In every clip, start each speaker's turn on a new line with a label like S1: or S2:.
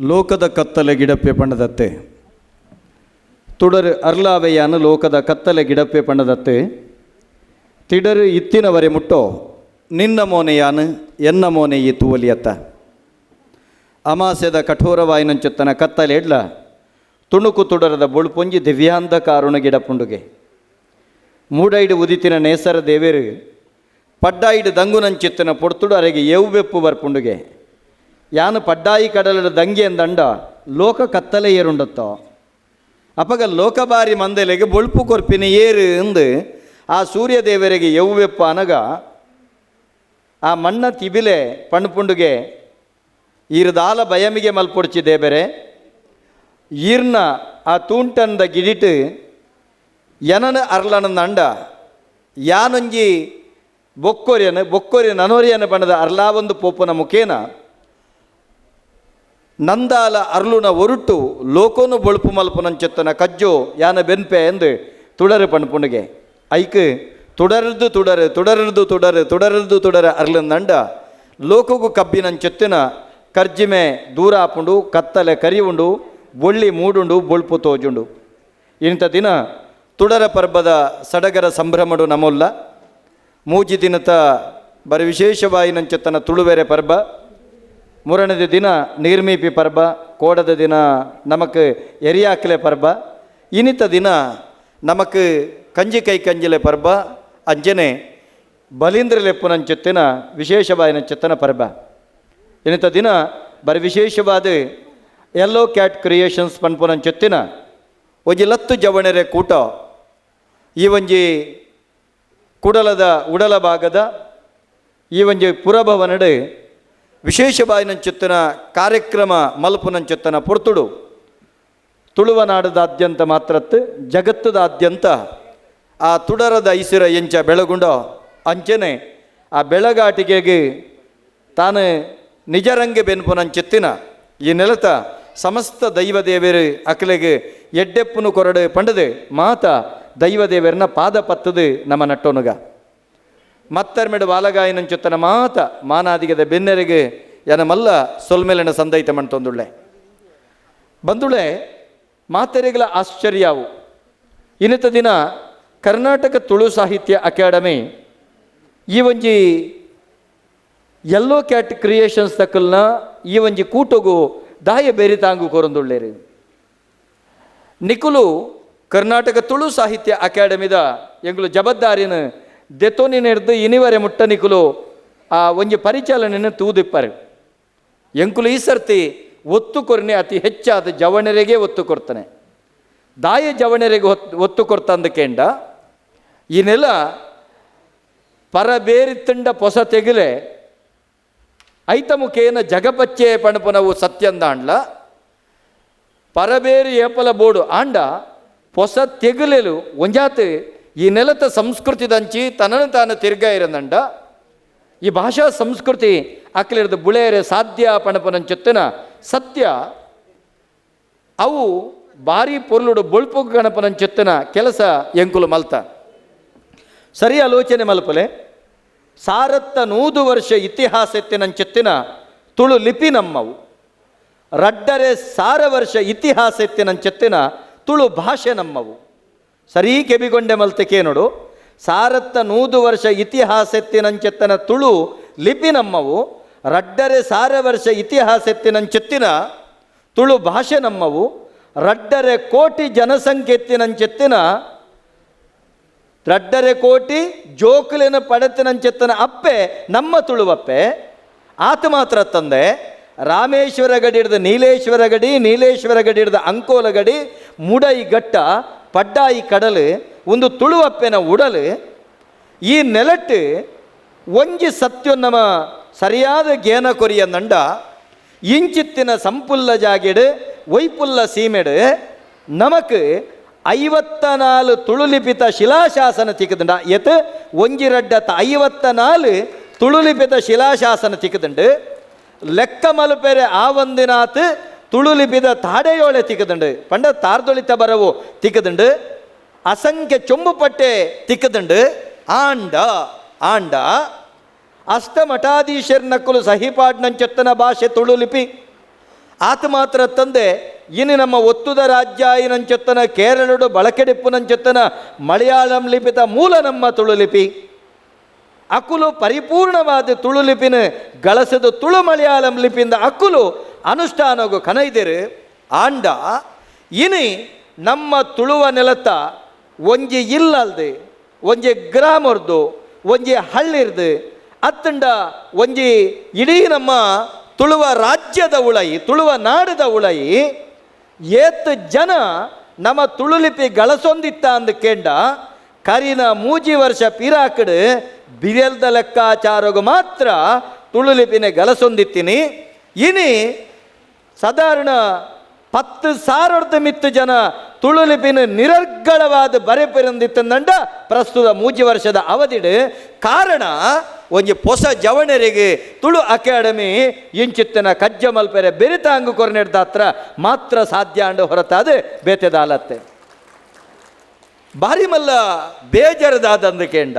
S1: ಲೋಕದ ಕತ್ತಲೆ ಗಿಡಪ್ಪೆ ಪಣ್ಣದತ್ತೆ ತುಡರು ಅರ್ಲಾವೆಯಾನು ಲೋಕದ ಕತ್ತಲೆ ಗಿಡಪ್ಪೆ ಪಣ್ಣದತ್ತೆ ತಿಡರು ಇತ್ತಿನವರೆ ಮುಟ್ಟೋ ನಿನ್ನ ಮೋನೆಯಾನು ಎನ್ನ ಮೋನೆ ಈ ತೂವಲಿಯತ್ತ ಅಮಾಸೆದ ಕಠೋರವಾಯಿನಂಚುತ್ತನ ಕತ್ತಲೆ ಎಡ್ಲ ತುಣುಕು ತುಡರದ ಬೊಳ್ಪೊಂಜಿ ದಿವ್ಯಾಂಧ ಕಾರುಣ ಗಿಡಪುಂಡುಗೆ ಮೂಡೈಡು ಉದಿತಿನ ನೇಸರ ದೇವೇರು ಪಡ್ಡಾಯಿಡು ದಂಗುನಂಚಿತ್ತನ ಪೊಡ್ತುಡು ಅರೆಗೆ ಏವು ಬೆಪ್ಪು ಬರ್ಪುಂಡುಗೆ ಯಾನು ಪಡ್ಡಾಯಿ ಕಡಲದ ದಂಗೆ ಎಂದಂಡ ಲೋಕ ಕತ್ತಲೆ ಏರುಂಡತ್ತೋ ಅಪಗ ಲೋಕಬಾರಿ ಮಂದೆಲೆಗೆ ಬೊಳ್ಪು ಕೊರ್ಪಿನ ಏರು ಎಂದು ಆ ಸೂರ್ಯದೇವರಿಗೆ ಯವ್ವೆಪ್ಪ ಅನಗ ಆ ಮಣ್ಣ ತಿಬಿಲೆ ಪಣ್ಪುಂಡುಗೆ ಈರ್ದಾಲ ಬಯಮಿಗೆ ಮಲ್ಪೊಡ್ಚಿ ದೇಬೆರೆ ಈರ್ನ ಆ ತೂಂಟಂದ ಗಿಡಿಟು ಎನನ ಅರ್ಲನ ಅಂಡ ಯಾನೊಂಜಿ ಬೊಕ್ಕೊರಿಯನು ಬೊಕ್ಕೊರಿ ನನೊರಿಯನ ಬಣ್ಣದ ಅರ್ಲಾವೊಂದು ಪೋಪುನ ಮುಖೇನ ನಂದಾಲ ಅರ್ಲುನ ಒರುಟು ಲೋಕೋನು ಬೊಳುಪು ಮಲ್ಪುನಂಚೆತ್ತನ ಕಜ್ಜೋ ಯಾನ ಬೆನ್ಪೆ ಎಂದು ತುಡರು ಪಣ್ಪುಂಡುಗೆ ಐಕ್ ತುಡರದು ತುಡರು ತುಡರದು ತುಡರು ತುಡರದು ತುಡರ ಅರ್ಲಂದಂಡ ಲೋಕಗು ಕಬ್ಬಿನಂಚೆತ್ತಿನ ಕರ್ಜಿಮೆ ದೂರ ಆಪುಂಡು ಕತ್ತಲೆ ಕರಿಯುಂಡು ಬೊಳ್ಳಿ ಮೂಡುಂಡು ಬೊಳ್ಪು ತೋಜುಂಡು. ಇಂಥ ದಿನ ತುಡರ ಪರ್ಬದ ಸಡಗರ ಸಂಭ್ರಮಡು ನಮೊಲ್ಲ ಮೂಜಿ ದಿನತ ಬರಿ ವಿಶೇಷವಾಯಿನಂಚೆತ್ತನ ತುಳುವೆರೆ ಪರ್ಬ, ಮೂರನೇದ ದಿನ ನೀರ್ಮೀಪಿ ಪರ್ಬ, ಕೋಡದ ದಿನ ನಮಕ್ ಎರಿಯಾಕ್ಲೆ ಪರ್ಬ, ಇನ್ನಿತ ದಿನ ನಮಕ್ ಕಂಜಿ ಕೈ ಕಂಜಿಲೆ ಪರ್ಬ, ಅಂಜನೆ ಬಲೀಂದ್ರ ಲೆಪ್ಪುನಂಚೆತ್ತಿನ ವಿಶೇಷವಾಯಿನಂಚೆತ್ತನ ಪರ್ಬ. ಇನ್ನಿತ ದಿನ ಬರಿ ವಿಶೇಷವಾದ yellow cat creations ಪನ್ಪುನಂಚೆತ್ತಿನ ಒಂಜಿ ಲತ್ತು ಜವಣೆರೆ ಕೂಟ ಈ ಒಂಜಿ ಕುಡಲದ ಉಡಲ ಭಾಗದ ಈ ಒಂಜಿ ಪುರಭವನಡು ವಿಶೇಷವಾಯಿನಂಚೆತ್ತನ ಕಾರ್ಯಕ್ರಮ ಮಲ್ಪುನಂಚೆತ್ತನ ಪೊರ್ತುಡು ತುಳುವನಾಡದಾದ್ಯಂತ ಮಾತ್ರತ್ತು ಜಗತ್ತದಾದ್ಯಂತ ಆ ತುಡರದ ಐಸಿರ ಎಂಚ ಬೆಳಗುಂಡೋ ಅಂಚನೆ ಆ ಬೆಳಗಾಟಿಗೆಗೆ ತಾನು ನಿಜರಂಗೆ ಬೆನ್ಪುನಂಚೆತ್ತಿನ ಈ ನೆಲತ ಸಮಸ್ತ ದೈವ ದೇವರು ಅಕಲೆಗೆ ಎಡ್ಡೆಪ್ಪುನು ಕೊರಡು ಪಂಡದು ಮಾತ ದೈವ ದೇವರನ್ನ ಪಾದ ಪತ್ತದು ನಮ್ಮ ನಟ್ಟೋನುಗ ಮತ್ತರ್ಮೆಡು ವಾಲಗಾಯನಂಚೊತ್ತನ ಮಾತ ಮಾನಾದಿಗದ ಬೆನ್ನೆರೆಗೆ ಎನ ಮಲ್ಲ ಸೊಲ್ಮೆಲೆನ ಸಂದೈತ ಮಣ್ತೊಂದುಳ್ಳೆ ಬಂದುಳೆ ಮಾತೆರೆಗಳ ಆಶ್ಚರ್ಯವು. ಇನ್ನಿತ ದಿನ ಕರ್ನಾಟಕ ತುಳು ಸಾಹಿತ್ಯ ಅಕಾಡೆಮಿ ಈ ಒಂಜಿ yellow cat creations ತಕ್ಕಲ್ನ ಈ ಒಂಜಿ ಕೂಟಗು ದಾಯ ಬೇರಿತಾಂಗು ಕೊರಂದುಳ್ಳೇರು. ನಿಕುಲು ಕರ್ನಾಟಕ ತುಳು ಸಾಹಿತ್ಯ ಅಕಾಡೆಮಿದ ಎಂಗುಲು ಜಬದ್ದಾರಿನ ದೆತೋನಿ ನೆಡ್ದು ಇನಿವರೆ ಮುಟ್ಟ ನಿಕುಲು ಆ ಒಂಜಿ ಪರಿಚಾಲನೆಯನ್ನು ತೂದಿಪ್ಪರು. ಎಂಕುಲು ಈ ಸರ್ತಿ ಒತ್ತು ಕೊರ್ನೆ ಅತಿ ಹೆಚ್ಚಾದ ಜವಣರಿಗೆ ಒತ್ತು ಕೊಡ್ತಾನೆ. ದಾಯ ಜವಣರಿಗೆ ಒತ್ತು ಕೊಡ್ತಂದಕೇಂಡ ಈ ನೆಲ ಪರಬೇರಿತ್ತಂಡ ಪೊಸ ತೆಗಿಲೆ ಐತ ಮುಖೇನ ಜಗಪಚ್ಚೆ ಪಣಪನವು ಸತ್ಯಂದಾಂಡ್ಲ ಪರಬೇರು ಏಪಲ ಬೋಡು ಆಂಡ ಪೊಸ ತೆಗುಲೆಲು ಒಂಜಾತ್ ಈ ನೆಲತ ಸಂಸ್ಕೃತಿದಂಚಿ ತನ್ನನ್ನು ತಾನು ತಿರ್ಗ ಇರಂದಂಡ ಈ ಭಾಷಾ ಸಂಸ್ಕೃತಿ ಅಕ್ಲಿರ್ದು ಬುಳೆಯರೆ ಸಾಧ್ಯ ಪಣಪನಂಚೊತ್ತಿನ ಸತ್ಯ ಅವು ಭಾರಿ ಪೊರ್ಲುಡು ಬೊಳ್ಪು ಗಣಪನಂಚೊತ್ತಿನ ಕೆಲಸ ಎಂಕುಲು ಮಲ್ತ. ಸರಿ ಆಲೋಚನೆ ಮಲ್ಪಲೆ ಸಾರತ್ತ 100 ವರ್ಷ ಇತಿಹಾಸ ಎತ್ತಿನಂಚೆತ್ತಿನ ತುಳು ಲಿಪಿ ನಮ್ಮವು, 2.5 ವರ್ಷ ಇತಿಹಾಸ ಎತ್ತಿನಂಚೆತ್ತಿನ ತುಳು ಭಾಷೆ ನಮ್ಮವು. ಸರಿ ಕೆಬಿಗೊಂಡೆ ಮಲ್ತಕ್ಕೆ ನೋಡು, ಸಾರತ್ತ 100 ವರ್ಷ ಇತಿಹಾಸ ಎತ್ತಿನಂಚೆತ್ತನ ತುಳು ಲಿಪಿ ನಮ್ಮವು, 2.5 ವರ್ಷ ಇತಿಹಾಸ ಎತ್ತಿನಂಚೆತ್ತಿನ ತುಳು ಭಾಷೆ ನಮ್ಮವು, 2.5 ಕೋಟಿ ಜನಸಂಖ್ಯೆ ಎತ್ತಿನಂಚೆತ್ತಿನ 2.5 ಕೋಟಿ ಜೋಕುಲಿನ ಪಡತಿನಂಚೆತ್ತನ ಅಪ್ಪೆ ನಮ್ಮ ತುಳುವಪ್ಪೆ. ಆತ ಮಾತ್ರ ತಂದೆ ರಾಮೇಶ್ವರ ಗಡಿ ಹಿಡ್ದು ನೀಲೇಶ್ವರ ಗಡಿ, ನೀಲೇಶ್ವರ ಗಡಿ ಹಿಡ್ದು ಅಂಕೋಲ ಗಡಿ, ಮುಡೈ ಘಟ್ಟ ಪಡ್ಡಾಯಿ ಕಡಲು ಒಂದು ತುಳುವಪ್ಪೆನ ಉಡಲು. ಈ ನೆಲಟ್ಟು ಒಂಜಿ ಸತ್ಯ ನಮ್ಮ ಸರಿಯಾದ ಗೇನ ಕೊರಿಯ ನಂಡ ಇಂಚಿತ್ತಿನ ಸಂಪುಲ್ಲ ಜಾಗೆಡು ಒಯ್ಪುಲ್ಲ ಸೀಮೆಡು ನಮಕ್ 54 ತುಳುಲಿಪಿತ ಶಿಲಾಶಾಸನ ತಿಕ್ಕದುಂಡ. ಎತ್ ಒಂಜಿ ರಡ್ಡತ್ತ 54 ತುಳುಲಿಪಿತ ಶಿಲಾಶಾಸನ ತಿಕ್ಕದುಂಡು. ಲೆಕ್ಕ ಮಲಪೆರೆ ಆ ಒಂದಿನಾತ್ ತುಳುಲಿಪಿದ ತಾಡೆಯೋಳೆ ತಿಕ್ಕದುಂಡು, ಪಂಡ ತಾರ್ದೊಳಿತ ಬರವು ತಿಕ್ಕದುಂಡು, ಅಸಂಖ್ಯ ಚೊಂಬು ಪಟ್ಟೆ ತಿಕ್ಕದುಂಡು. ಆಂಡ ಆಂಡ ಅಷ್ಟಮಠಾಧೀಶರ್ ನಕ್ಕುಲು ಸಹಿಪಾಡ್ನಂಚೆತ್ತನ ಭಾಷೆ ತುಳುಲಿಪಿ, ಆತ ಮಾತ್ರ ತಂದೆ ಇನ್ನು ನಮ್ಮ ಒತ್ತುದ ರಾಜ್ಯ ಇನಂಚೆತ್ತನ ಕೇರಳಡು ಬಳಕೆಡಿಪ್ಪುನಂಚೆತ್ತನ ಮಲಯಾಳಂ ಲಿಪಿತ ಮೂಲ ನಮ್ಮ ತುಳು ಲಿಪಿ. ಅಕುಲು ಪರಿಪೂರ್ಣವಾದ ತುಳು ಲಿಪಿನ ಗಳಸದ ತುಳು ಮಲಯಾಳಂ ಲಿಪಿಯಿಂದ ಅಕುಲು ಅನುಷ್ಠಾನಗು ಕನೈದಿರು. ಆಂಡ ಇನಿ ನಮ್ಮ ತುಳುವ ನೆಲತ್ತ ಒಂಜಿ ಇಲ್ಲಲ್ದು, ಒಂಜಿ ಗ್ರಾಮರ್ದು, ಒಂಜಿ ಹಳ್ಳಿರ್ದು, ಅತ್ತಂಡ ಒಂಜಿ ಇಡೀ ನಮ್ಮ ತುಳುವ ರಾಜ್ಯದ ಉಳಯಿ, ತುಳುವ ನಾಡದ ಉಳಯಿ ಏತ್ ಜನ ನಮ್ಮ ತುಳುಲಿಪಿ ಗಳಸೊಂದಿತ್ತ ಅಂದ ಕೇಂಡ ಕರಿನ ಮೂಜಿ ವರ್ಷ ಪಿರಾಕಡು ಬಿರೆಲ್ದ ಲೆಕ್ಕಾಚಾರಗು ಮಾತ್ರ ತುಳುಲಿಪಿನ ಗಳಸೊಂದಿತ್ತೀನಿ. ಇನಿ ಸಾಧಾರಣ 10,000 ಮಿತ್ತು ಜನ ತುಳುಲಿಪಿನ ನಿರರ್ಗಳವಾದ ಬರೆಪೆರಂದಿತ್ತಂದಂಡ ಪ್ರಸ್ತುತ ಮೂಜಿ ವರ್ಷದ ಅವಧಿಡು. ಕಾರಣ ಒಂಜಿ ಪೊಸ ಜವಣರಿಗೆ ತುಳು ಅಕಾಡೆಮಿ ಇಂಚಿತ್ತನ ಕಜ್ಜ ಮಲ್ಪೆರೆ ಬೆರಿತಾಂಗು ಕೊರನೆಡ್ದಾತ್ರ ಮಾತ್ರ ಸಾಧ್ಯ ಅಂಡು ಹೊರತಾದ ಬೇತೆದಾಲತ್ತೆ. ಬಾರಿ ಮಲ್ಲ ಬೇಜಾರದಾದಂದು ಕೇಂಡ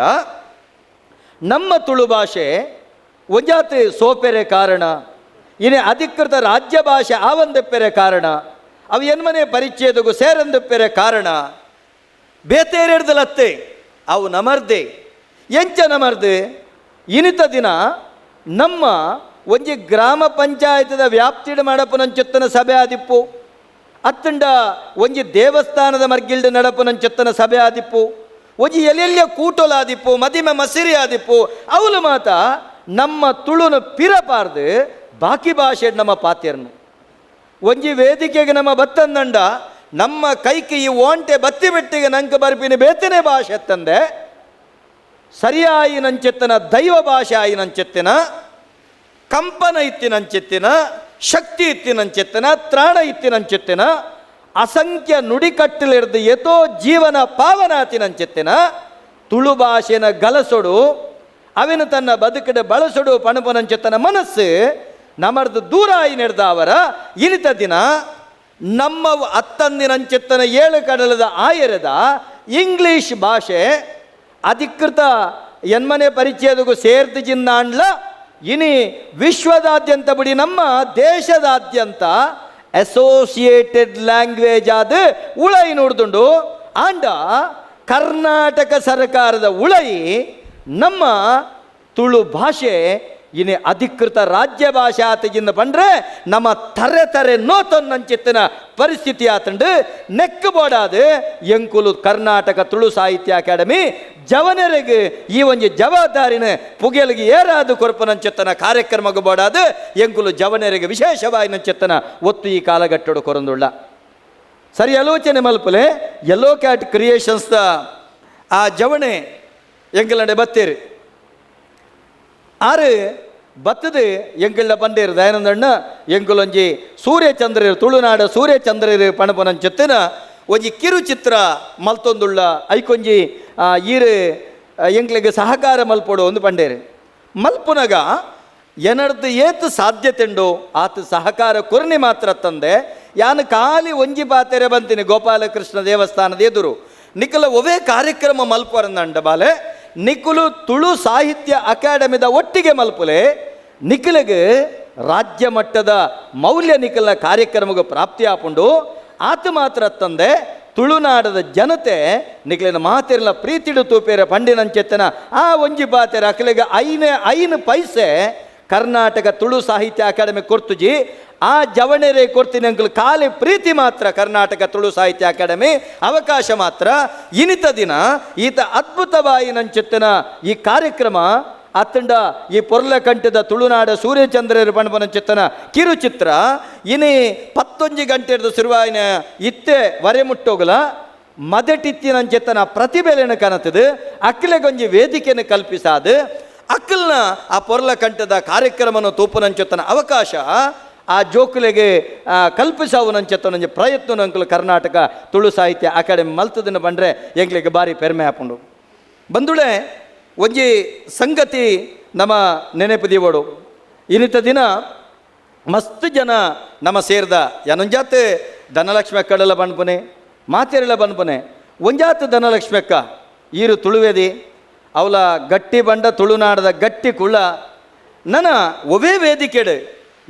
S1: ನಮ್ಮ ತುಳು ಭಾಷೆ ಒಂಜಾತಿ ಸೋಪೆರೆ ಕಾರಣ, ಇನೇ ಅಧಿಕೃತ ರಾಜ್ಯ ಭಾಷೆ ಆವಂದೆಪ್ಪೆರೆ ಕಾರಣ, ಅವು ಎನ್ಮನೆ ಪರಿಚಯದಗೂ ಸೇರಂದೆಪ್ಪೆರೆ ಕಾರಣ ಬೇತೇರೆಡ್ದಲತ್ತೆ ಅವು ನಮರ್ದೆ. ಎಂಚ ನಮರ್ದೆ? ಇನಿತ ದಿನ ನಮ್ಮ ಒಂಜಿ ಗ್ರಾಮ ಪಂಚಾಯತದ ವ್ಯಾಪ್ತಿಡು ಮಾಡಪುನಂಚೊತ್ತನ ಸಭೆ ಆದಿಪ್ಪು, ಅತ್ತಂಡ ಒಂಜಿ ದೇವಸ್ಥಾನದ ಮರ್ಗಿಲ್ಡ್ ನಡಪುನಂಚೊತ್ತನ ಸಭೆ ಆದಿಪ್ಪು, ಒಂಜಿ ಎಲ್ಲೆಲ್ಲ ಕೂಟೊಲಾದಿಪ್ಪು, ಮದಿಮೆ ಮಸಿರಿ ಆದಿಪ್ಪು, ಅವಳು ಮಾತ ನಮ್ಮ ತುಳುನು ಪಿರಪಾರ್ದು ಬಾಕಿ ಭಾಷೆ ನಮ್ಮ ಪಾತ್ಯರ್ನು. ಒಂಜಿ ವೇದಿಕೆಗೆ ನಮ್ಮ ಬತ್ತಂದಂಡ ನಮ್ಮ ಕೈಗೆ ಈ ಓಂಟೆ ಬತ್ತಿ ಬೆಟ್ಟಿಗೆ ನಂಗೆ ಬರ್ಪಿನ ಬೇತನೆ ಭಾಷೆ ತಂದೆ ಸರಿಯಾಯಿನಂಚೆತ್ತನ ದೈವ ಭಾಷೆ ಆಯಿನಂಚೆತ್ತಿನ ಕಂಪನ ಇತ್ತಿನಂಚೆತ್ತಿನ ಶಕ್ತಿ ಇತ್ತಿನಂಚೆತ್ತಿನ ತ್ರಾಣ ಇತ್ತಿನಂಚೆತ್ತಿನ ಅಸಂಖ್ಯ ನುಡಿಕಟ್ಟಲಿರ್ದು ಎತೋ ಜೀವನ ಪಾವನಾತಿನಂಚೆತ್ತಿನ ತುಳು ಭಾಷೆನ ಗಲಸೊಡು ಅವಿನ ತನ್ನ ಬದುಕಡೆ ಬಳಸೊಡು ಪಣಪನಂಚೆತ್ತನ ಮನಸ್ಸು ನಮರ್ದು ದೂರ ಆಯಿ ನಡೆದ ಅವರ ಇನಿತ ದಿನ ನಮ್ಮ ಅತ್ತಂದಿನಂಚೆತ್ತನ ಏಳು ಕಡಲದ ಆಯರದ ಇಂಗ್ಲೀಷ್ ಭಾಷೆ ಅಧಿಕೃತ ಎನ್ಮನೆ ಪರಿಚಯದಗೂ ಸೇರ್ದು ಜಿನ್ನಾಂಡ್ಲ ಇನಿ ವಿಶ್ವದಾದ್ಯಂತ ಬಿಡಿ ನಮ್ಮ ದೇಶದಾದ್ಯಂತ ಅಸೋಸಿಯೇಟೆಡ್ ಲ್ಯಾಂಗ್ವೇಜ್ ಆದ ಉಳೈ ನೋಡ್ದುಂಡು. ಆಂಡ ಕರ್ನಾಟಕ ಸರ್ಕಾರದ ಉಳೈ ನಮ್ಮ ತುಳು ಭಾಷೆ ಇನಿ ಅಧಿಕೃತ ರಾಜ್ಯ ಭಾಷೆ ಆತಗಿಂದ ಬಂದ್ರೆ ನಮ್ಮ ತರೆ ತರೆ ನೋತೊನ್ನಂಚಿತ್ತಿನ ಪರಿಸ್ಥಿತಿ ಆತಂಡು ನೆಕ್ಕು ಬೋಡಾದು ಎಂಕುಲು ಕರ್ನಾಟಕ ತುಳು ಸಾಹಿತ್ಯ ಅಕಾಡೆಮಿ ಜವನರಿಗೆ ಈ ಒಂಜಿ ಜವಾಬ್ದಾರಿನ ಪುಗೆಲಿಗೆ ಏರಾದು ಕೊರಪನಂಚೆತ್ತನ ಕಾರ್ಯಕ್ರಮಕ್ಕೆ ಬೋಡಾದು ಎಂಕುಲು ಜವನರಿಗೆ ವಿಶೇಷವಾಗಿ ನಂಚೆತ್ತನ ಒತ್ತು ಈ ಕಾಲಘಟ್ಟಡು ಕೊರಂದುಳ್ಳ. ಸರಿ ಆಲೋಚನೆ ಮಲ್ಪಲೆ ಎಲ್ಲೋ ಕ್ಯಾಟ್ ಕ್ರಿಯೇಷನ್ಸ್ದ ಆ ಜವಣೆ ಎಂಕಲಂಡೆ ಬತ್ತೀರಿ ಆರು ಬತ್ತದು ಎಂಕಲ್ನ ಬಂಡೇರು ದಯಾನಂದಣ್ಣ ಎಂಕುಲೊಂಜಿ ಸೂರ್ಯಚಂದ್ರರು ತುಳುನಾಡ ಸೂರ್ಯಚಂದ್ರರು ಪಣಪನಂಚೆತ್ತಿನ ಒಂಜಿ ಕಿರುಚಿತ್ರ ಮಲ್ತೊಂದುಳ್ಳ ಐಕೊಂಜಿ ಈರು ಎಂಕ್ಲಿಗೆ ಸಹಕಾರ ಮಲ್ಪೊಡು ಒಂದು ಪಂಡೇರು. ಮಲ್ಪುನಗ ಎನರ್ದು ಏತು ಸಾಧ್ಯತೆಂಡು ಆತ ಸಹಕಾರ ಕೊರ್ನಿ ಮಾತ್ರ ತಂದೆ ಯಾನು ಖಾಲಿ ಒಂಜಿ ಪಾತೆರೆ ಬಂತೀನಿ ಗೋಪಾಲಕೃಷ್ಣ ದೇವಸ್ಥಾನದ ಎದುರು ನಿಖಲ ಒವೇ ಕಾರ್ಯಕ್ರಮ ಮಲ್ಪರಂದಂಡ ಬಾಲೆ ನಿಖಲು ತುಳು ಸಾಹಿತ್ಯ ಅಕಾಡೆಮಿದ ಒಟ್ಟಿಗೆ ಮಲ್ಪುಲೆ ನಿಖಲಿಗೆ ರಾಜ್ಯ ಮಟ್ಟದ ಮೌಲ್ಯ ನಿಖಲ್ನ ಕಾರ್ಯಕ್ರಮಕ್ಕೆ ಪ್ರಾಪ್ತಿ ಆಪುಂಡು. ಆತ ಮಾತ್ರ ತಂದೆ ತುಳುನಾಡದ ಜನತೆ ನಿಖಲಿನ ಮಾತಿರಲ ಪ್ರೀತಿಡು ತೂಪೇರ ಪಂಡಿನಂಚೆತ್ತನ ಆ ಒಂಜಿ ಬಾತೆರ ಅಖಲಿಗೆ ಐನೆ ಐನು ಪೈಸೆ ಕರ್ನಾಟಕ ತುಳು ಸಾಹಿತ್ಯ ಅಕಾಡೆಮಿ ಕೊರ್ತುಜಿ ಆ ಜವಣೆರೆ ಕೊಡ್ತೀನಿ ಅಂಕಲ್ ಖಾಲಿ ಪ್ರೀತಿ ಮಾತ್ರ ಕರ್ನಾಟಕ ತುಳು ಸಾಹಿತ್ಯ ಅಕಾಡೆಮಿ ಅವಕಾಶ ಮಾತ್ರ. ಇನಿತ ದಿನ ಈತ ಅದ್ಭುತವಾಗಿ ನಂಚೆತ್ತನ ಈ ಕಾರ್ಯಕ್ರಮ ಅತ್ತಂಡ ಈ ಪೊರ್ಲಕಂಠದ ತುಳುನಾಡ ಸೂರ್ಯಚಂದ್ರರು ಪಣಪನಂಚೆತ್ತನ ಕಿರುಚಿತ್ರ ಇನಿ 11 ಗಂಟೆದ ಶುರುವಾಯಿನ ಇತ್ತೆ ವರೆ ಮುಟ್ಟೋಗಲ ಮದಟಿತ್ತಿನಂಚೆತ್ತನ ಪ್ರತಿಭೆಲೆನ ಕನತದು ಅಕ್ಲೆಗೊಂಜಿ ವೇದಿಕೆಯನ್ನು ಕಲ್ಪಿಸಾದು ಅಕ್ಕಲ್ನ ಆ ಪೊರ್ಲಕಂಠದ ಕಾರ್ಯಕ್ರಮನ ತೂಪುನಂಚೆತ್ತನ ಅವಕಾಶ ಆ ಜೋಕುಲೆಗೆ ಕಲ್ಪಿಸಾವುನಂಚೆತ್ತನಂಜೆ ಪ್ರಯತ್ನ ಅಂಕಲು ಕರ್ನಾಟಕ ತುಳು ಸಾಹಿತ್ಯ ಅಕಾಡೆಮಿ ಮಲ್ತದನ್ನು ಬಂದರೆ ಎಂಗ್ಲಿಗೆ ಭಾರಿ ಪೆರ್ಮೆ ಹಾಪುಂಡು. ಬಂದುಳೆ ಒಂಜಿ ಸಂಗತಿ ನಮ್ಮ ನೆನಪು ದೀವೋಡು. ಇನ್ನಿತ ದಿನ ಮಸ್ತ್ ಜನ ನಮ್ಮ ಸೇರ್ದ ಏನೊಂಜಾತೆ ಧನಲಕ್ಷ್ಮಿ ಅಕ್ಕಡೆಲ್ಲ ಬನ್ಪುನೆ ಮಾತೆರೆಲ್ಲ ಬನ್ಪುನೆ ಒಂಜಾತ ಧನಲಕ್ಷ್ಮಿ ಅಕ್ಕ ಈರು ತುಳುವೆದಿ ಅವಲ ಗಟ್ಟಿ ಬಂಡ ತುಳುನಾಡದ ಗಟ್ಟಿ ಕುಳ್ಳ ನನ್ನ ಒವೇ ವೇದಿಕೆಡು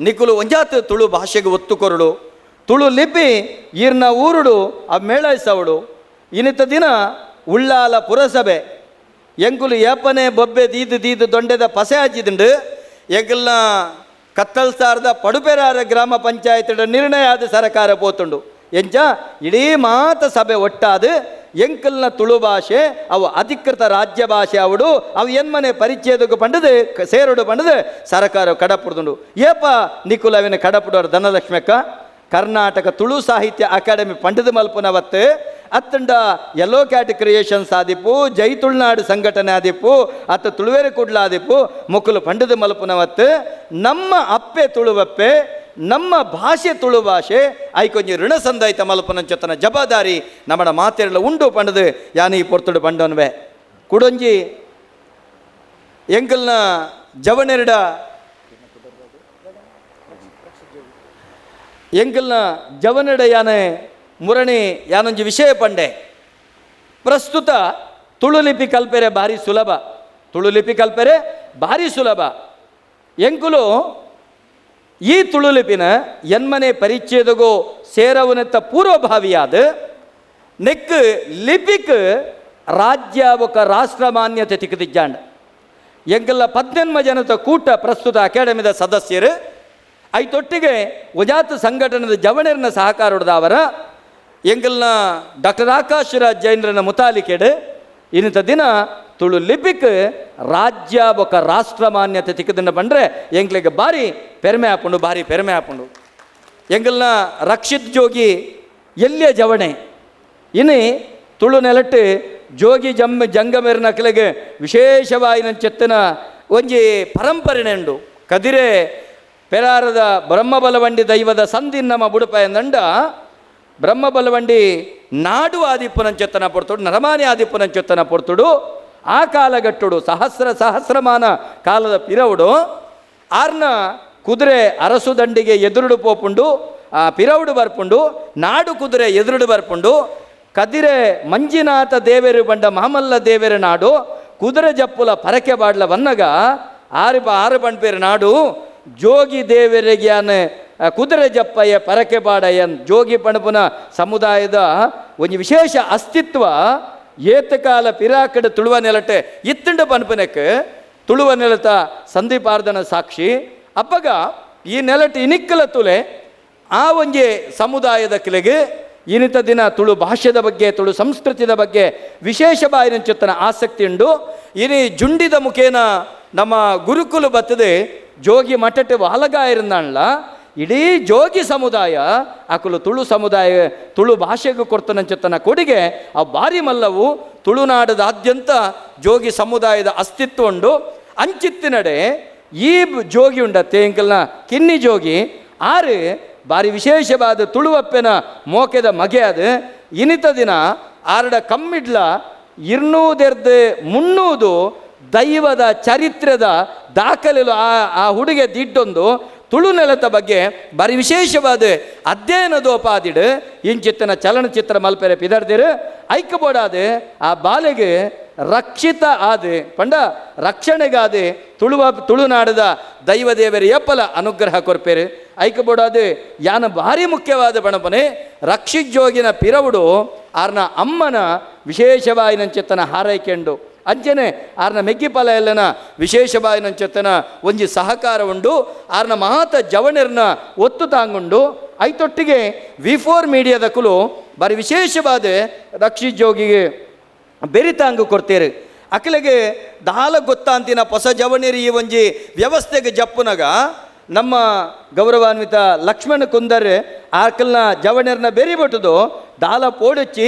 S1: ನಿಕುಲು ಒಂಜಾತ್ ತುಳು ಭಾಷೆಗೆ ಒತ್ತು ಕೊರಡು ತುಳು ಲಿಪಿ ಈರ್ನ ಊರುಡು ಆ ಮೇಳೈಸವಡು. ಇನ್ನಿತ ದಿನ ಉಳ್ಳಾಲ ಪುರಸಭೆ ಎಂಕುಲು ಏಪನೆ ಬೊಬ್ಬೆ ದೀದು ದೀದು ದೊಂಡೆದ ಪಸೆ ಹಾಚಿದುಂಡು. ಎಂಕಲ್ನ ಕತ್ತಲ್ಸಾರದ ಪಡುಪೆರಾರ ಗ್ರಾಮ ಪಂಚಾಯತ್ ನಿರ್ಣಯ ಆದ ಸರಕಾರ ಪೋತುಂಡು. ಎಂಚ ಇಡೀ ಮಾತ ಸಭೆ ಒಟ್ಟಾದ ಎಂಕಲ್ನ ತುಳು ಭಾಷೆ ಅವು ಅಧಿಕೃತ ರಾಜ್ಯ ಭಾಷೆ ಅವಡು ಅವು ಎನ್ಮನೆ ಪರಿಚಯದಕ್ಕೆ ಪಂಡದು ಸೇರೋಡು ಪಂಡದು ಸರಕಾರ ಕಡಪುಡ್ದುಂಡು. ಏಪ ನಿಕುಲು ಅವಿನ ಕಡಪುಡೋರು ಧನಲಕ್ಷ್ಮಕ್ಕ ಕರ್ನಾಟಕ ತುಳು ಸಾಹಿತ್ಯ ಅಕಾಡೆಮಿ ಪಂಡದು ಮಲ್ಪುನವತ್ತು ಅತ್ತಂಡ yellow cat creations ಆದಿಪ್ಪು, ಜೈ ತುಳುನಾಡು ಸಂಘಟನೆ ಆದಿಪ್ಪು, ಅತ್ತ ತುಳುವೇರು ಕುಡ್ಲಾದಿಪ್ಪು ಮುಕ್ಕುಲು ಪಂಡದು ಮಲ್ಪುನವತ್ತು ನಮ್ಮ ಅಪ್ಪೆ ತುಳುವಪ್ಪೆ ನಮ್ಮ ಭಾಷೆ ತುಳು ಭಾಷೆ ಐಕೊಂಜಿ ಋಣ ಸಂದಾಯಿತ ಮಲ್ಪನಂಚೊತ್ತನ ಜವಾಬ್ದಾರಿ ನಮ್ಮಡ ಮಾತೆರಲ ಉಂಡು ಪಂಡದು ಯಾನು ಈ ಪೊರ್ತುಡು ಪಂಡೋನ್ವೆ. ಕುಡೊಂಜಿ ಎಂಕಲ್ನ ಜವನೆರಡ ಎಂಕಲ್ನ ಜವನೆರಡ ಯಾನೆ ಮುರಣಿ ಯಾನೊಂಜಿ ವಿಷಯ ಪಂಡೆ. ಪ್ರಸ್ತುತ ತುಳು ಲಿಪಿ ಕಲ್ಪೆರೆ ಭಾರಿ ಸುಲಭ, ತುಳು ಲಿಪಿ ಕಲ್ಪೆರೆ ಭಾರಿ ಸುಲಭ. ಎಂಕುಲು ಈ ತುಳುಲಿಪಿನ ಎನ್ಮನೆ ಪರಿಚ್ಛೇದಗೋ ಸೇರವನೆತ್ತ ಪೂರ್ವಭಾವಿಯಾದ ನೆಕ್ ಲಿಪಿಕ್ ರಾಜ್ಯ ಬೊಕ ರಾಷ್ಟ್ರ ಮಾನ್ಯತೆ ತಿಕ್ಕದಿಜ್ಜಾಂಡ್. ಎಂಕಲ್ಲ 18 ಜನತ ಕೂಟ ಪ್ರಸ್ತುತ ಅಕಾಡೆಮಿದ ಸದಸ್ಯರು ಐತೊಟ್ಟಿಗೆ ಉಜಾತ ಸಂಘಟನೆದ ಜವಣರ್ನ ಸಹಕಾರದಾವರ ಎಂಕಲ್ನ ಡಾಕ್ಟರ್ ಆಕಾಶ್ ರಾಜ್ ಜೈನರನ ಮುತಾಲಿಕೆಡು ಇನ್ನಿತ ದಿನ ತುಳು ಲಿಪಿಕ್ ರಾಜ್ಯ ಬೊಕ ರಾಷ್ಟ್ರ ಮಾನ್ಯತೆ ತಿಕ್ಕದನ್ನ ಬಂದರೆ ಎಂಕ್ಲಿಗೆ ಭಾರಿ ಪೆರ್ಮೆ ಹಾಪುಂಡು, ಭಾರಿ ಪೆರ್ಮೆ ಹಾಪುಂಡು. ಎಂಕಲ್ನ ರಕ್ಷಿತ್ ಜೋಗಿ ಎಲ್ಲಿಯ ಜವಣೆ ಇನಿ ತುಳು ನೆಲಟ್ಟು ಜೋಗಿ ಜಂಗಮೆರ್ನಕ್ಲೆಗೆ ವಿಶೇಷವಾಯಿನ ಚೆತ್ತನ ಒಂಜಿ ಪರಂಪರೆನೆ ಉಂಡು. ಕದಿರೆ ಪೆರಾರದ ಬ್ರಹ್ಮಬಲವಂಡಿ ದೈವದ ಸಂದಿನ್ನಮ ಬುಡುಪಾಯಂದಂಡ ಬ್ರಹ್ಮಬಲವಂಡಿ ನಾಡು ಆದಿಪ್ಪುನಂಚೊತ್ತನ ಪೊರ್ತುಡು, ನರಮಾನಿ ಆದಿಪ್ಪುನಂಚೊತ್ತನ ಪೊರ್ತುಡು ಆ ಕಾಲಗಟ್ಟುಡು ಸಹಸ್ರ ಸಹಸ್ರಮಾನ ಕಾಲದ ಪಿರವುಡು ಆರ್ನ ಕುದುರೆ ಅರಸು ದಂಡಿಗೆ ಎದುರುಡು ಪೋಪುಂಡು, ಆ ಪಿರವುಡು ಬರ್ಪುಂಡು, ನಾಡು ಕುದುರೆ ಎದುರುಡು ಬರ್ಪುಂಡು. ಕದಿರೆ ಮಂಜಿನಾಥ ದೇವೆರು ಬಂಡ ಮಹಮಲ್ಲ ದೇವೆರ ನಾಡು ಕುದುರೆ ಜಪ್ಪುಲ ಪರಕೆ ಬಾಡ್ಲ ವನ್ನಗ ಆರು ಆರು ಬಂಡ್ಪೇರು ನಾಡು ಜೋಗಿ ದೇವರಿಗೆ ಕುದುರೆ ಜಪ್ಪಯ್ಯ ಪರಕೆ ಬಾಡಯ್ಯನ್ ಜೋಗಿ ಪಣಪುನ ಸಮುದಾಯದ ಒಂದು ವಿಶೇಷ ಅಸ್ತಿತ್ವ ಏತಕಾಲ ಪಿರಾಕಡೆ ತುಳುವ ನೆಲಟೆ ಇತ್ತಂಡ ಪನ್ಪನಕ್ಕೆ ತುಳುವ ನೆಲತ ಸಂದೀಪಾರ್ಧನ ಸಾಕ್ಷಿ. ಅಪ್ಪಗ ಈ ನೆಲಟೆ ಇನಿಕ್ಕಲ ತುಲೆ ಆ ಒಂಜಿ ಸಮುದಾಯದ ಕಿಲೆಗೆ ಇನ್ನಿತ ದಿನ ತುಳು ಭಾಷೆದ ಬಗ್ಗೆ ತುಳು ಸಂಸ್ಕೃತಿದ ಬಗ್ಗೆ ವಿಶೇಷ ಬಾಯಿನಂಚೊತ್ತನ ಆಸಕ್ತಿ ಉಂಡು. ಇನಿ ಜುಂಡಿದ ಮುಖೇನ ನಮ್ಮ ಗುರುಕುಲು ಬತ್ತದೆ ಜೋಗಿ ಮಠಟ್ಟು ವಾಲಗಾಯಿರಂದಾಣ್ಲ ಇಡೀ ಜೋಗಿ ಸಮುದಾಯ ಅಕುಲು ತುಳು ಸಮುದಾಯ ತುಳು ಭಾಷೆಗೂ ಕೊಡ್ತನಂಚೊತ್ತನ ಕೊಡುಗೆ ಆ ಭಾರಿ ಮಲ್ಲವು. ತುಳುನಾಡದಾದ್ಯಂತ ಜೋಗಿ ಸಮುದಾಯದ ಅಸ್ತಿತ್ವ ಉಂಡು. ಅಂಚಿತ್ತಿನಡೆ ಈ ಜೋಗಿ ಉಂಡ ತೇಂಕಲ್ನ ಕಿನ್ನಿ ಜೋಗಿ ಆರು ಭಾರಿ ವಿಶೇಷವಾದ ತುಳುವಪ್ಪೆನ ಮೋಕೆದ ಮಗೆ ಅದು. ಇನಿತ ದಿನ ಆರಡ ಕಮ್ಮಿಡ್ಲ 200 300 ದೈವದ ಚರಿತ್ರದ ದಾಖಲೆಲು ಆ ಆ ಹುಡುಗೆ ದಿಟ್ಟೊಂದು ತುಳು ನೆಲದ ಬಗ್ಗೆ ಭಾರಿ ವಿಶೇಷವಾದ ಅಧ್ಯಯನದೋಪಾದಿಡು ಇಂಚಿತ್ತನ ಚಲನಚಿತ್ರ ಮಲ್ಪೆರೆ ಪಿದರ್ದಿರು ಐಕ್ಯಬೋಡಾದ ಆ ಬಾಲೆಗೆ ರಕ್ಷಿತ ಆದ ಪಂಡ ರಕ್ಷಣೆಗಾದ ತುಳುವ ತುಳುನಾಡದ ದೈವದೇವರ ಎಪ್ಪಲ ಅನುಗ್ರಹ ಕೊರ್ಪೇರು. ಐಕ್ಯಬೋಡಾದ ಯಾನ ಭಾರಿ ಮುಖ್ಯವಾದ ಬಣಪನೆ ರಕ್ಷಿತ್ ಜೋಗಿನ ಪಿರವುಡು ಆರ್ನ ಅಮ್ಮನ ವಿಶೇಷವಾಯಿನಂಚೆತ್ತನ ಹಾರೈಕೆಂಡು ಅಂಚನೆ ಆರ್ನ ಮೆಗ್ಗಿಪಾಲ ಎಲ್ಲನ ವಿಶೇಷವಾಯಿನಂಚೆತ್ತನ ಒಂಜಿ ಸಹಕಾರ ಉಂಡು. ಆರ್ನ ಮಹಾತ ಜವಣರ್ನ ಒತ್ತು ತಾಂಗುಂಡು. ಐತೊಟ್ಟಿಗೆ V4 ಮೀಡಿಯಾದ ಕುಲು ಭಾರಿ ವಿಶೇಷವಾದ ರಕ್ಷಿತ್ ಜೋಗಿಗೆ ಬೆರಿತಾಂಗು ಕೊಡ್ತೇರು. ಅಕಲೆಗೆ ದಾಲ ಗೊತ್ತಾಂತಿನ ಹೊಸ ಜವಣಿರಿ ಈ ಒಂಜಿ ವ್ಯವಸ್ಥೆಗೆ ಜಪ್ಪುನಗ ನಮ್ಮ ಗೌರವಾನ್ವಿತ ಲಕ್ಷ್ಮಣ ಕುಂದರ್ ಆಕಲ್ನ ಜವಣರ್ನ ಬೆರಿಬಟ್ಟುದು ದಾಲ ಪೋಡಚ್ಚಿ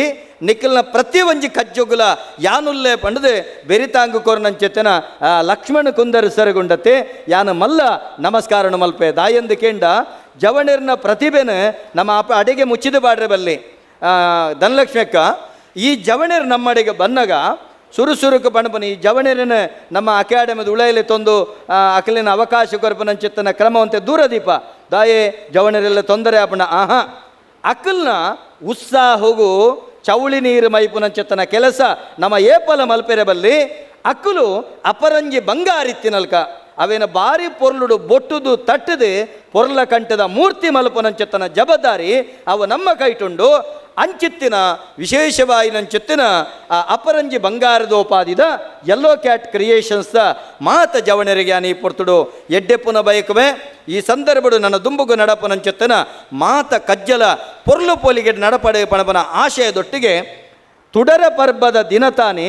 S1: ನಿಕ್ಕಲ್ನ ಪ್ರತಿ ಒಂಜಿ ಕಜ್ಜೊಗುಲ ಯಾನುಲ್ಲೆ ಪಂಡದು ಬೆರಿತಾಂಗು ಕೊರ್ನಂಚೆತ್ತನ ಲಕ್ಷ್ಮಣ ಕುಂದರ್ ಸರಗುಂಡತೆ ಯಾನ ಮಲ್ಲ ನಮಸ್ಕಾರಣ ಮಲ್ಪೆ ದಾಯಂದು ಕೇಂಡ ಜವಣರ್ನ ಪ್ರತಿಭೆನ ನಮ್ಮ ಅಪ್ಪ ಅಡಿಗೆ ಮುಚ್ಚಿದ ಬಾಡ್ರೆ ಬಲ್ಲಿ ಧನಲಕ್ಷ್ಮಕ್ಕ ಈ ಜವಣರು ನಮ್ಮಡೆಗೆ ಬನ್ನಗ ಸುರುಸುರುಕು ಪಣಪನ ಈ ಜವಣರನ ನಮ್ಮ ಅಕಾಡೆಮಿದ ಉಳೈಲಿ ತಂದು ಅಕಲಿನ ಅವಕಾಶ ಕೊರಪನಂಚಿತ್ತನ ಕ್ರಮವಂತೆ ದೂರದೀಪ ದಾಯೆ ಜವಣರೆಲ್ಲ ತೊಂದರೆ ಆಪಣ ಆಹಾ ಅಕಲ್ನ ಉತ್ಸಾಹಗೂ ಚೌಳಿ ನೀರು ಮೈಪುನಂಚಿತ್ತನ ಕೆಲಸ ನಮ್ಮ ಏಪಲ ಮಲ್ಪೆರೆ ಬಲ್ಲಿ ಅಕಲು ಅಪರಂಜಿ ಬಂಗಾರಿತ್ತಿನಲ್ಕ ಅವೇನ ಬಾರಿ ಪೊರ್ಲುಡು ಬೊಟ್ಟುದು ತಟ್ಟದು ಪೊರ್ಲ ಕಂಠದ ಮೂರ್ತಿ ಮಲ್ಪನಂಚಿತ್ತನ ಜವಾಬ್ದಾರಿ ಅವು ನಮ್ಮ ಕೈಟುಂಡು. ಅಂಚಿತ್ತಿನ ವಿಶೇಷವಾಯಿನಂಚಿತ್ತಿನ ಆ ಅಪರಂಜಿ ಬಂಗಾರದೋಪಾದಿದ yellow cat creations ಮಾತ ಜವಣರಿಗೆ ಅನಿ ಪೊರ್ತುಡು ಎಡ್ಡೆಪ್ಪುನ ಬಯಕುವೆ. ಈ ಸಂದರ್ಭಡು ನನ್ನ ದುಂಬುಗು ನಡಪನಂಚಿತ್ತನ ಮಾತ ಕಜ್ಜಲ ಪೊರ್ಲು ಪೋಲಿಗೆ ನಡಪಡೆ ಪಣಪನ ಆಶಯದೊಟ್ಟಿಗೆ ತುಡರ ಪರ್ಬದ ದಿನತಾನೆ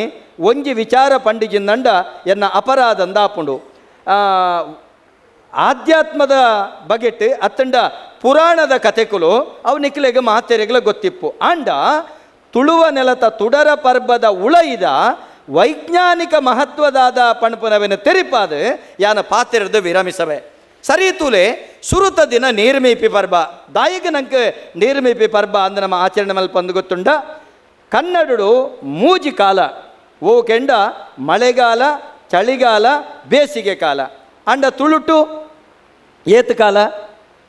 S1: ಒಂಜಿ ವಿಚಾರ ಪಂಡಿಜಿಂದಂಡ ಎನ್ನ ಅಪರಾಧಂದಾಪುಂಡು. ಆಧ್ಯಾತ್ಮದ ಬಗೆಟ್ ಅತ್ತಂಡ ಪುರಾಣದ ಕತೆಕುಲು ಅವು ನಿಕ್ಲೆಗ್ ಮಾತೆರೆಗ್ಲ ಗೊತ್ತಿಪ್ಪು. ಆಂಡ ತುಳುವ ನೆಲತ ತುಡರ ಪರ್ಬದ ಉಳೈದ ವೈಜ್ಞಾನಿಕ ಮಹತ್ವದಾದ ಪಣಪುನವಿನ ತೆರಿಪಾದ ಯಾನ ಪಾತೆರದ ವಿರಮಿಸವೆ. ಸರಿ ತೂಲೆ ಸುರುತ ದಿನ ನೀರ್ಮೀಪಿ ಪರ್ಬ ದಾಯಿಗೆ ನಂಗೆ ನೀರ್ಮೀಪಿ ಪರ್ಬ ಅಂದ ನಮ್ಮ ಆಚರಣೆ ಮಲ್ಪಂದು ಗೊತ್ತುಂಡ. ಕನ್ನಡಡು ಮೂಜಿ ಕಾಲ ಓ ಕೆಂಡ ಮಳೆಗಾಲ, ಚಳಿಗಾಲ, ಬೇಸಿಗೆ ಕಾಲ. ಅಂಡ ತುಳುಟು ಏತು ಕಾಲ?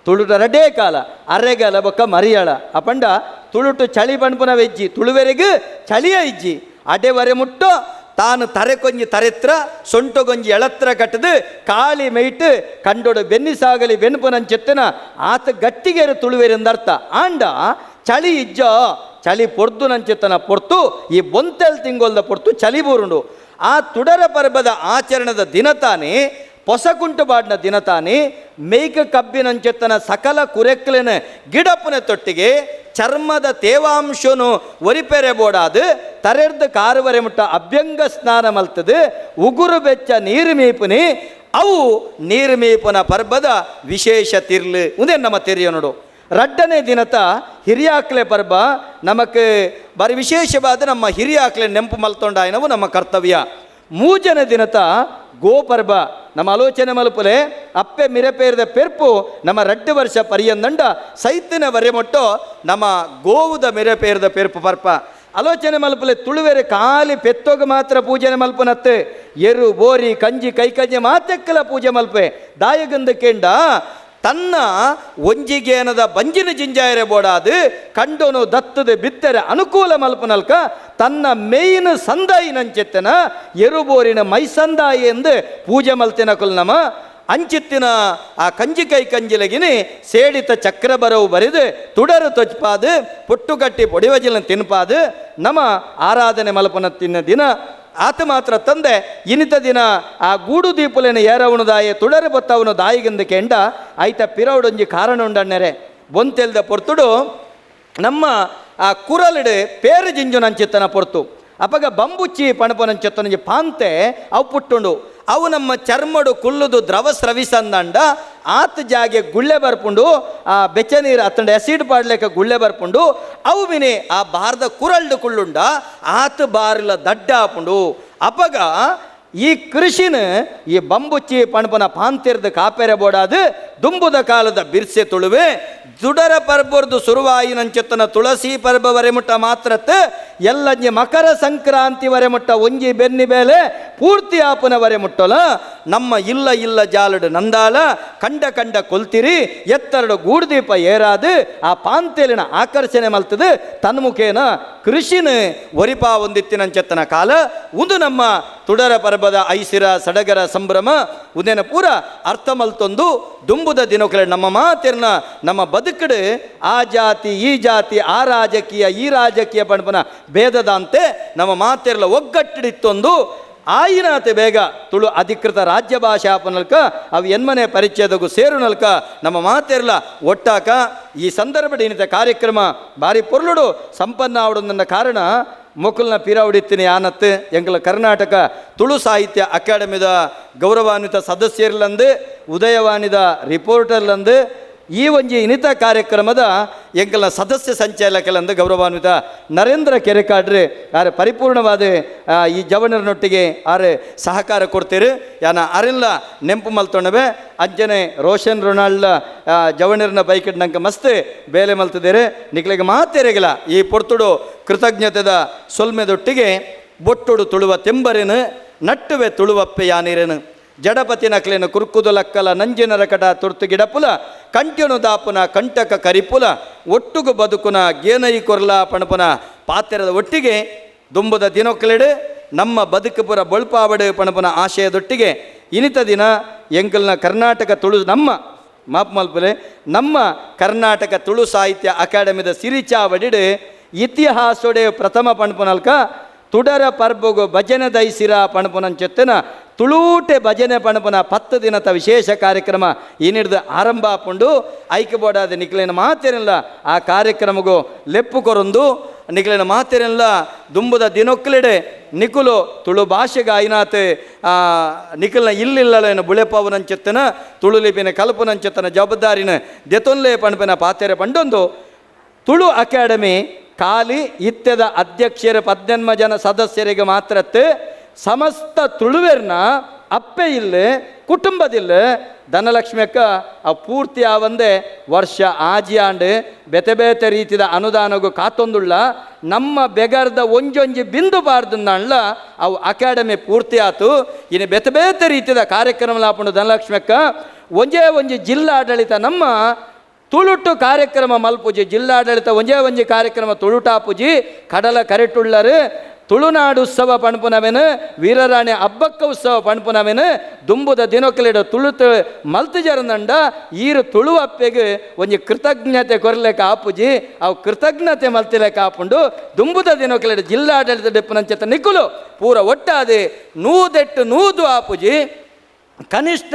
S1: ತುಳುಟ ರಡ್ಡೇ ಕಾಲ, ಅರೆಗಾಲ ಬೊಕ್ಕ ಮರಿಯಾಳ. ಅಪಂಡ ತುಳುಟು ಚಳಿ ಪಣ್ಪುನ ವೆಜ್ಜಿ, ತುಳುವೆರೆಗ್ ಚಳಿಯ ಇಜ್ಜಿ. ಅಡೆವರೆ ಮುಟ್ಟೋ ತಾನು ತರೆ ಕೊಂಜಿ ತರೆತ್ರ ಸೊಂಟೊ ಗೊಂಜಿ ಎಳತ್ರ ಕಟ್ಟದು ಕಾಳಿ ಮೈಟ್ ಕಂಡೊಡು ಬೆನ್ನಿ ಸಾಗಲಿ ಬೆನ್ಪುನಂಚೆತ್ತನ ಆತ ಗಟ್ಟಿಗೆರು ತುಳುವೆರೆಂದರ್ಥ. ಆಂಡ ಚಳಿ ಇಜ್ಜೋ ಚಳಿ ಪೊರ್ದು ನಂಚೆತ್ತನ ಪೊರ್ತು ಈ ಬೊಂತೆಲ್ ತಿಂಗೊಲ್ದ ಪೊರ್ತು ಚಳಿ ಬೂರುಂಡು. ಆ ತುಡರ ಪರ್ಬದ ಆಚರಣದ ದಿನ ತಾನೇ ಪೊಸಕುಂಟು ಬಾಡ್ನ ದಿನ ತಾನೇ ಮೇಯ್ಕ ಕಬ್ಬಿನಂಚೆತ್ತನ ಸಕಲ ಕುರೆಕ್ಲೆನ ಗಿಡಪ್ಪನ ತೊಟ್ಟಿಗೆ ಚರ್ಮದ ತೇವಾಂಶನು ಒರಿಪೆರೆ ಬೋಡಾದು ತರೆರ್ದ ಕಾರುವರೆ ಮುಟ್ಟ ಅಭ್ಯಂಗ ಸ್ನಾನ ಮಲ್ತದು ಉಗುರು ಬೆಚ್ಚ ನೀರು ಮೀಪುನಿ ಅವು ನೀರು ಮೀಪುನ ಪರ್ಬದ ವಿಶೇಷ ತಿರ್ಲು ಉಂದೇ ನಮ್ಮ ತೆರಿಯ ನೋಡು. ರಡ್ಡನೇ ದಿನತ ಹಿರಿಯಾಕ್ಲೆ ಪರ್ಬ ನಮಕ್ ಬಾರಿ ವಿಶೇಷವಾದ ನಮ್ಮ ಹಿರಿಯಾಕ್ಲೆ ನೆಂಪು ಮಲ್ತೊಂಡಾಯನವು ನಮ್ಮ ಕರ್ತವ್ಯ. ಮೂಜನೇ ದಿನತ ಗೋಪರ್ಬ ನಮ್ಮ ಆಲೋಚನೆ ಮಲಪುಲೆ ಅಪ್ಪೆ ಮಿರಪೇರಿದ ಪೆರ್ಪು ನಮ್ಮ ರಡ್ಡು ವರ್ಷ ಪರ್ಯಂದಂಡ ಸೈತಿನ ವರೆಮೊಟ್ಟೋ ನಮ್ಮ ಗೋವುದ ಮಿರಪೇರಿದ ಪೆರ್ಪು ಪರ್ಪ. ಆಲೋಚನೆ ಮಲ್ಪುಲೆ ತುಳುವೆರೆ ಖಾಲಿ ಪೆತ್ತೋಗ ಮಾತ್ರ ಪೂಜನೆ ಮಲ್ಪನತ್ತೆ ಎರು ಬೋರಿ ಕಂಜಿ ಕೈ ಕಂಜಿ ಮಾತೆಕ್ಕಲ ಪೂಜೆ ಮಲ್ಪೆ ದಾಯಗಂದ ಕೆಂಡ ತನ್ನ ಒಂಜಿಗೇನದ ಬಂಜಿನ ಜಿಂಜಾಯರೆ ಬೋಡಾದು ಕಂಡೋನು ದತ್ತದ ಬಿತ್ತರೆ ಅನುಕೂಲ ಮಲ್ಪನಲ್ಕ ತನ್ನ ಮೇಯ್ನ ಸಂದಾಯಿ ನಂಚೆತ್ತನ ಎರುಬೋರಿನ ಮೈಸಂದಾಯಿ ಎಂದು ಪೂಜೆ ಮಲ್ತಿನ ಕುಲ್ನಮ ಅಂಚಿತ್ತಿನ ಆ ಕಂಜಿ ಕೈ ಕಂಜಿಲಗಿನಿ ಸೇಡಿತ ಚಕ್ರ ಬರವು ಬರೆದು ತುಡರು ತೊಚ್ಪಾದು ಪುಟ್ಟುಕಟ್ಟಿ ಪೊಡಿವಜಿಲ ತಿನ್ಪಾದು ನಮ ಆರಾಧನೆ ಮಲ್ಪನ ತಿನ್ನ ದಿನ ಆತ ಮಾತ್ರ ತಂದೆ ಇನಿತ ದಿನ ಆ ಗೂಡು ದೀಪುಲೇನ ಏರವನು ದಾಯೆ ತುಡರು ಬತ್ತವನು ದಾಯಿಗೆಂದು ಕೆಂಡ ಆಯ್ತ ಪಿರೌಡೊಂಜಿ ಕಾರಣ ಉಂಡಣ್ಣರೆ ಬೊಂತೆಲ್ದ ಪೊರ್ತುಡು ನಮ್ಮ ಆ ಕುರಲಿಡು ಪೇರು ಜಿಂಜುನಂಚಿತ್ತನ ಪೊರ್ತು ಅಪಗ ಬಂಬುಚ್ಚಿ ಪಣಪನಂಚಿತ್ತನಂಜಿ ಪಾಂತೆ ಅವು ಪುಟ್ಟುಂಡು ಅವು ನಮ್ಮ ಚರ್ಮಡು ಕುಲ್ಲುದು ದ್ರವ ಸ್ರವಿಸಂದಂಡ ಆತ ಜಾಗೆ ಗುಳ್ಳೆ ಬರ್ಪುಂಡು ಆ ಬೆಚ್ಚ ನೀರು ಅತ್ತಂಡ ಆಸಿಡ್ ಪಾಡ್ಲೇಕ ಗುಳ್ಳೆ ಬರ್ಪುಂಡು ಅವು ಮಿನಿ ಆ ಬಾರದ ಕುರಲ್ಡು ಕುಳ್ಳುಂಡ ಆತ ಬಾರಿಲ ದಡ್ಡ ಆಪುಂಡು. ಅಪಗ ಈ ಕೃಷಿನ ಈ ಬಂಬುಚ್ಚಿ ಪಣಪನ ಪಾಂತಿರ್ದ ಕಾಪೆರೆ ಬೋಡಾದು ದುಂಬುದ ಕಾಲದ ಬಿರ್ಸೆ ತುಳುವೆ ದುಡರ ಪರ್ಬರ್ದು ಸುರುವಾಯಿನಂಚೆತ್ತನ ತುಳಸಿ ಪರ್ಬ ವರೆಮುಟ್ಟ ಮಾತ್ರತ್ ಎಲ್ಲಂಜಿ ಮಕರ ಸಂಕ್ರಾಂತಿ ವರೆಮುಟ್ಟ ಒಂಜಿ ಬೆನ್ನಿ ಬೇಲೆ ಪೂರ್ತಿ ಆಪುನ ವರೆಮುಟ್ಟಲ ನಮ್ಮ ಇಲ್ಲ ಇಲ್ಲ ಜಾಲಡು ನಂದಾಲ ಕಂಡ ಕಂಡ ಕೊಲ್ತಿರಿ ಎತ್ತರಡು ಗೂಡುದೀಪ ಏರಾದು ಆ ಪಾಂತೆಲಿನ ಆಕರ್ಷಣೆ ಮಲ್ತದು ತನ್ಮುಖೇನ ಕೃಷಿನ ಒರಿಪಾ ಒಂದಿತ್ತಿನಂಚೆತ್ತನ ಕಾಲ ಉಂದು ನಮ್ಮ ತುಡರ ಪರ್ಬದ ಐಸಿರ ಸಡಗರ ಸಂಭ್ರಮ ಉದೇನ ಪೂರ ಅರ್ಥ ಮಲ್ತೊಂದು ದುಂಬುದ ದಿನಕಲೆ ನಮ್ಮ ಮಾತಿರ್ನ ನಮ್ಮ ಬದುಕಡು ಆ ಜಾತಿ ಈ ಜಾತಿ ಆ ರಾಜಕೀಯ ಈ ರಾಜಕೀಯ ಪಣಪನ ಭೇದದಂತೆ ನಮ್ಮ ಮಾತಿರ್ಲ ಒಗ್ಗಟ್ಟಿಡಿತ್ತೊಂದು ಆಯಿನಾತೆ ಬೇಗ ತುಳು ಅಧಿಕೃತ ರಾಜ್ಯ ಭಾಷೆ ಆಪನಲ್ಕ ಅವು ಎನ್ಮನೆ ಪರಿಚಯದಗೂ ಸೇರುನಲ್ಕ ನಮ್ಮ ಮಾತಿರ್ಲ ಒಟ್ಟಾಕ ಈ ಸಂದರ್ಭ ಏನಿದೆ ಕಾರ್ಯಕ್ರಮ ಭಾರಿ ಪೊರ್ಲುಡು ಸಂಪನ್ನ ಆವಡೊಂದನ್ನ ಕಾರಣ ಮೊಕುಲ್ನ ಪಿರಾವುಡಿತ್ತಿನಿ ಆನತ್ತು ಎಂಗಲ ಕರ್ನಾಟಕ ತುಳು ಸಾಹಿತ್ಯ ಅಕಾಡೆಮಿದ ಗೌರವಾನ್ವಿತ ಸದಸ್ಯರ್ಲಂದು ಉದಯವಾಣಿದ ರಿಪೋರ್ಟರ್ಲಂದು ಈ ಒಂಜಿ ಇನಿತ ಕಾರ್ಯಕ್ರಮದ ಎಂಕಲ್ನ ಸದಸ್ಯ ಸಂಚಾಲಕಲಂದು ಗೌರವಾನ್ವಿತ ನರೇಂದ್ರ ಕೆರೆಕಾಡ್ರಿ ಆರೆ ಪರಿಪೂರ್ಣವಾದ ಈ ಜವನರನೊಟ್ಟಿಗೆ ಆರೆ ಸಹಕಾರ ಕೊಡ್ತೀರಿ ಯಾನ ಅರೆಲ್ಲ ನೆಂಪು ಮಲ್ತೊಂಡವೆ ಅಂಜನೆ ರೋಷನ್ ರೊನಾಲ್ಡ್ ಜವನರನ ಬೈಕ್ ನಂಗೆ ಮಸ್ತ್ ಬೇಲೆ ಮಲ್ತಿದ್ದೀರಿ ನಿಕ್ಲೆಗೆ ಮಾತೇರೆಗಿಲ್ಲ ಈ ಪೊರ್ತುಡು ಕೃತಜ್ಞತೆದ ಸೊಲ್ಮೆದೊಟ್ಟಿಗೆ ಬೊಟ್ಟುಡು ತುಳುವ ತೆಂಬರಿನ ನಟ್ಟುವೆ ತುಳುವಪ್ಪೆ ಯಾನಿರೇನು ಜಡಪತಿ ನಕ್ಲೇನು ಕುರ್ಕುದು ಲಕ್ಕಲ ನಂಜಿನ ರಕಟ ತುರ್ತು ಗಿಡಪುಲ ಕಂಟ್ಯನು ದಾಪುನ ಕಂಟಕ ಕರಿಪುಲ ಒಟ್ಟುಗು ಬದುಕುನ ಗೇನೈ ಕೊರ್ಲ ಪಣಪುನ ಪಾತ್ರದ ಒಟ್ಟಿಗೆ ದುಂಬುದ ದಿನೊಕ್ಕಲಿಡು ನಮ್ಮ ಬದುಕುಪುರ ಬೊಳ್ಪಾವಡು ಪಣಪುನ ಆಶಯದೊಟ್ಟಿಗೆ ಇನಿತ ದಿನ ಎಂಕಲ್ನ ಕರ್ನಾಟಕ ತುಳು ನಮ್ಮ ಮಾಪ್ ಮಲ್ಪಲೆ ನಮ್ಮ ಕರ್ನಾಟಕ ತುಳು ಸಾಹಿತ್ಯ ಅಕಾಡೆಮಿದ ಸಿರಿಚಾವಡಿಡು ಇತಿಹಾಸೊಡೆ ಪ್ರಥಮ ಪಣಪುನಲ್ಕ ತುಡರ ಪರ್ಬಗು ಭಜನೆ ದೈಸಿರ ಪಣಪುನಂಚೆತ್ತನ ತುಳೂಟೆ ಭಜನೆ ಪಣಪುನ 10 ದಿನದ ವಿಶೇಷ ಕಾರ್ಯಕ್ರಮ ಈ ಆರಂಭ ಆಪುಂಡು. ಐಕ್ಯ ಬೋಡಾದ ನಿಕ್ಲೇನ ಮಾತೇನಿಲ್ಲ ಆ ಕಾರ್ಯಕ್ರಮಗೂ ಲೆಪ್ಪು ಕೊರೊಂದು ನಿಕ್ಲೇನ ಮಾತೇನಿಲ್ಲ ದುಂಬುದ ದಿನೊಕ್ಕಲಿಡೆ ನಿಕುಲು ತುಳು ಭಾಷೆಗೆ ಐನಾತ್ ನಿಖಲ್ನ ಇಲ್ಲಿಲ್ಲಲೇನು ಬುಳೆಪಾವನಂಚೆತ್ತನ ತುಳು ಲಿಪಿನ ಕಲ್ಪನಂಚೆತ್ತನ ಜವಾಬ್ದಾರಿನ ದೆತೊನ್ಲೆ ಪಣಪಿನ ಪಾತೆರೆ ಪಂಡೊಂದು ತುಳು ಅಕಾಡೆಮಿ ಖಾಲಿ ಇತ್ಯದ ಅಧ್ಯಕ್ಷರ 18 ಜನ ಸದಸ್ಯರಿಗೆ ಮಾತ್ರತ್ತೆ ಸಮಸ್ತ ತುಳುವೆರ್ನ ಅಪ್ಪೆ ಇಲ್ಲೆ ಕುಟುಂಬದಿಲ್ಲ ಧನಲಕ್ಷ್ಮಿ ಅಕ್ಕ ಆ ಪೂರ್ತಿ ಆವಂದೆ ವರ್ಷ ಆಜಿಯಾಂಡು ಬೇತೆ ಬೇತೆ ರೀತಿದ ಅನುದಾನಗೂ ಕಾತೊಂದುಳ್ಳ ನಮ್ಮ ಬೆಗರ್ದ ಒಂಜೊಂಜಿ ಬಿಂದು ಬಾರ್ದನ್ನಲ್ಲ ಅವು ಅಕಾಡೆಮಿ ಪೂರ್ತಿ ಆತು. ಇನ್ನು ಬೇತೆ ಬೇತೆ ರೀತಿದ ಕಾರ್ಯಕ್ರಮ ಲಾಪುಂಡು ಧನಲಕ್ಷ್ಮಿ ಅಕ್ಕ. ಒಂಜೇ ಒಂಜಿ ಜಿಲ್ಲಾಡಳಿತ ನಮ್ಮ ತುಳುಟು ಕಾರ್ಯಕ್ರಮ ಮಲ್ಪುಜಿ, ಜಿಲ್ಲಾಡಳಿತ ಒಂಜೇ ಒಂಜಿ ಕಾರ್ಯಕ್ರಮ ತುಳುಟಾಪುಜಿ ಕಡಲ ಕರೆಟುಳ್ಳರು ತುಳುನಾಡು ಉತ್ಸವ ಪಣಪುನವೆನು ವೀರರಾಣಿ ಹಬ್ಬಕ್ಕ ಉತ್ಸವ ಪಣಪುನವೆನು ದುಂಬುದ ದಿನೊಕ್ಕಲಿಡ ತುಳುತು ಮಲ್ತು ಜರಂದಂಡ ಈರು ತುಳು ಅಪ್ಪೆಗೆ ಒಂಜಿ ಕೃತಜ್ಞತೆ ಕೊರಲೆಕ್ಕ ಆಪುಜಿ ಅವು ಕೃತಜ್ಞತೆ ಮಲ್ತಿಲೆಕ್ಕ ಆಪುಂಡು. ದುಂಬುದ ದಿನೊಕ್ಕಲಿಡ ಜಿಲ್ಲಾಡಳಿತ ಡಿಪ್ಪುನಂಚೆತ್ತ ನಿಕ್ಕುಲು ಪೂರ ಒಟ್ಟಾದೆ 108 100 ಆಪುಜಿ ಕನಿಷ್ಠ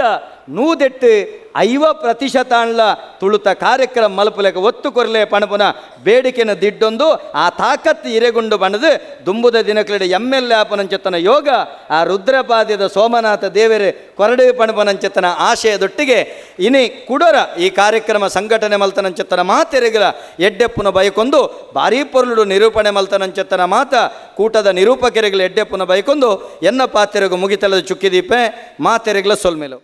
S1: 108 50% ಅನ್ಲ ತುಳುತ ಕಾರ್ಯಕ್ರಮ ಮಲ್ಪುಲೆಕ ಒತ್ತು ಕೊರಲೆ ಪಣಪುನ ಬೇಡಿಕೆನ ದಿಡ್ಡೊಂದು ಆ ತಾಕತ್ತು ಇರೆಗುಂಡು ಬಣದು ದುಂಬುದ ದಿನಕ್ಲೆಡೆ MLA ಆಪನಂಚೆತ್ತನ ಯೋಗ ಆ ರುದ್ರಪಾದ್ಯದ ಸೋಮನಾಥ ದೇವರೇ ಕೊರಡೆ ಪಣಪನಂಚೆತ್ತನ ಆಶಯದೊಟ್ಟಿಗೆ ಇನಿ ಕುಡರ ಈ ಕಾರ್ಯಕ್ರಮ ಸಂಘಟನೆ ಮಲ್ತನಂಚೆತ್ತನ ಮಾತೆರೆಗಲ ಎಡ್ಡೆಪ್ಪುನ ಬಯಕೊಂದು ಭಾರೀ ಪೊರುಳು ನಿರೂಪಣೆ ಮಲ್ತನಂಚೆತ್ತನ ಮಾತ ಕೂಟದ ನಿರೂಪಕೆರೆಗಳ ಎಡ್ಡೆಪ್ಪುನ ಬಯಕೊಂದು ಎನ್ನ ಪಾತೆರೆಗು ಮುಗಿತಲದ ಚುಕ್ಕಿದೀಪೆ ಮಾತೆರೆಗಳ ಸೊಲ್ಮೇಲು.